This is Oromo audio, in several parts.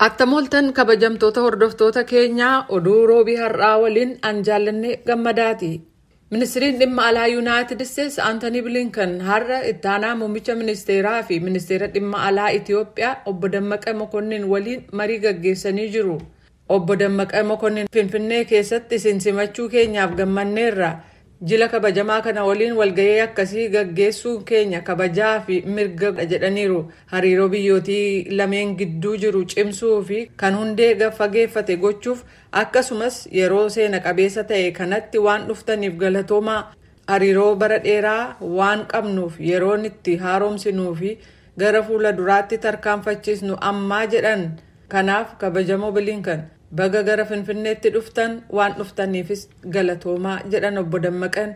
Attam ooltan kabajamtoota hordoftoota keenyaa, oduu Roobii har'aa waliin an Jaallanne Gammadaati. Ministiriin dhimma alaa Yuunaayitid Isteetsi Antanii Bilinkan har'a ittaanaa muummicha ministeeraa fi ministeera dhimma alaa Itiyoophiyaa Obbo Dammaqee Mokonnin waliin marii gaggeessanii jiru. Obbo Dammaqee Mokonnin, "Finfinnee keessatti isin simachuu keenyaaf gammanneerra. Jila kabajamaa kana waliin walgahii akkasii gaggeessuun keenya kabajaa fi mirga," jedhaniiru. Hariiroo biyyootii lameen gidduu jiru cimsuu fi kan hundee fageeffate gochuuf, akkasumas yeroo seena qabeessa ta'e kanatti waan dhuftaniif galatoomaa. Hariiroo bara dheeraa waan qabnuuf yeroon itti haaromsinuu fi gara fuula duraatti tarkaanfachiisnu ammaa jedhan. Kanaaf kabajamoo Bilinkan, baga gara Finfinneetti dhuftan, waan dhuftaniifis galatoomaa jedhan Obbo Dammaqan.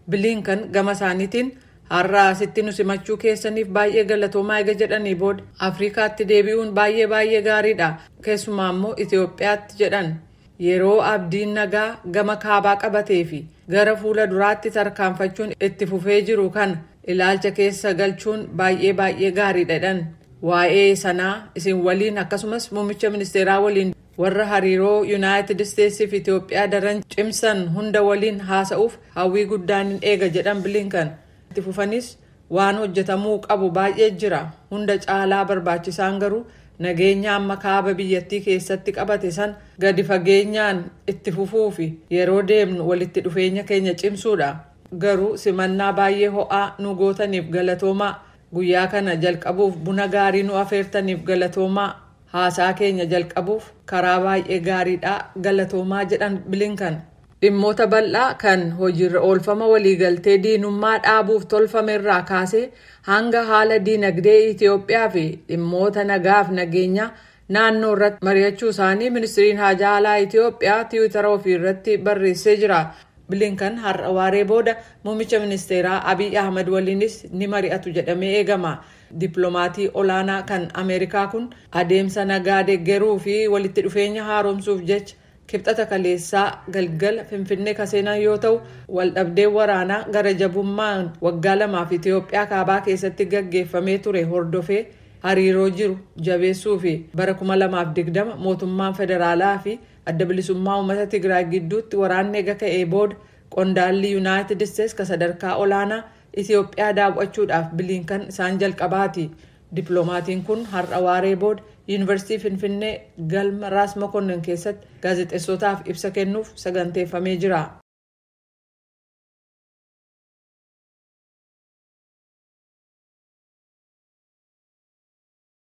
Bilinkan gama isaaniitiin, har'a asitti nu simachuu keessaniif baay'ee galatoomaa ega jedhanii booda, Afrikaatti deebi'uun baay'ee baay'ee gaariidha, keessumaa immoo Itiyoophiyaatti jedhan. Yeroo abdiin nagaa gama kaabaa qabatee fi gara fuula duraatti tarkaanfachuun itti fufee jiru kana ilaalcha keessa galchuun baay'ee baay'ee gaariidha jedhan. Waa'ee sanaa isin waliin, akkasumas muummicha ministeeraa waliin, warra hariiroo Yuunaayitid Isteetsii fi Itiyoophiyaa daran cimsan hunda waliin haasa'uuf hawwii guddaan hin eega jedhan Bilinkan. Itti fufanis, waan hojjetamuu qabu baay'ee jira, hunda caalaa barbaachisaan garuu nageenya amma kaaba biyyattii keessatti qabate san gadi fageenyaan itti fufuu fi yeroo deemnu walitti dhufeenya keenya cimsuudha. Garuu simannaa baay'ee ho'aa nu gootaniif galatoomaa. Guyyaa kana jalqabuuf buna gaarii nu afeertaniif galatoomaa. Haasaa keenya jalqabuuf karaa baay'ee gaariidha, galatoomaa jedhan Bilinkan. Dhimmoota bal'aa kan hojiirra oolfama waliigaltee diinummaa dhaabuuf tolfame irraa kaasee hanga haala diinagdee Itiyoophiyaa fi dhimmoota nagaaf nageenyaa naannoo irratti mari'achuu isaanii ministiriin haajaa alaa Itiyoophiyaa Tiwiitara ofii irratti barreessee jira. Bilinkan har'a waaree booda muummicha ministeeraa Abiy Ahmed waliinis ni mari'atu jedhamee eegama. Dippiloomatii olaanaa kan Ameerikaa kun adeemsa nagaa deeggaruu fi walitti dhufeenya haaromsuuf jecha Kibxata kaleessaa galgala Finfinnee kaseenan yoo ta'u, waldhabdeen waraanaa gara jabummaan waggaa 2f Itiyoophiyaa kaabaa keessatti gaggeeffamee ture hordofee hariiroo jiru jabeessuu fi bara 2020 mootummaan federaalaa fi Adda Bilisummaa Uummata Tigraay gidduutti waraanni eega ka'ee booda qondaalli Yuunaayitid Isteets ka sadarkaa olaanaa Itiyoophiyaa daawwachuudhaaf Bilinkan isaan jalqabaati. Dippiloomatiin kun har'a waaree booda Yuunivarsiitii Finfinnee galma Raas Mokonnon keessatti gaazexeessotaaf ibsa kennuuf saganteeffamee jira.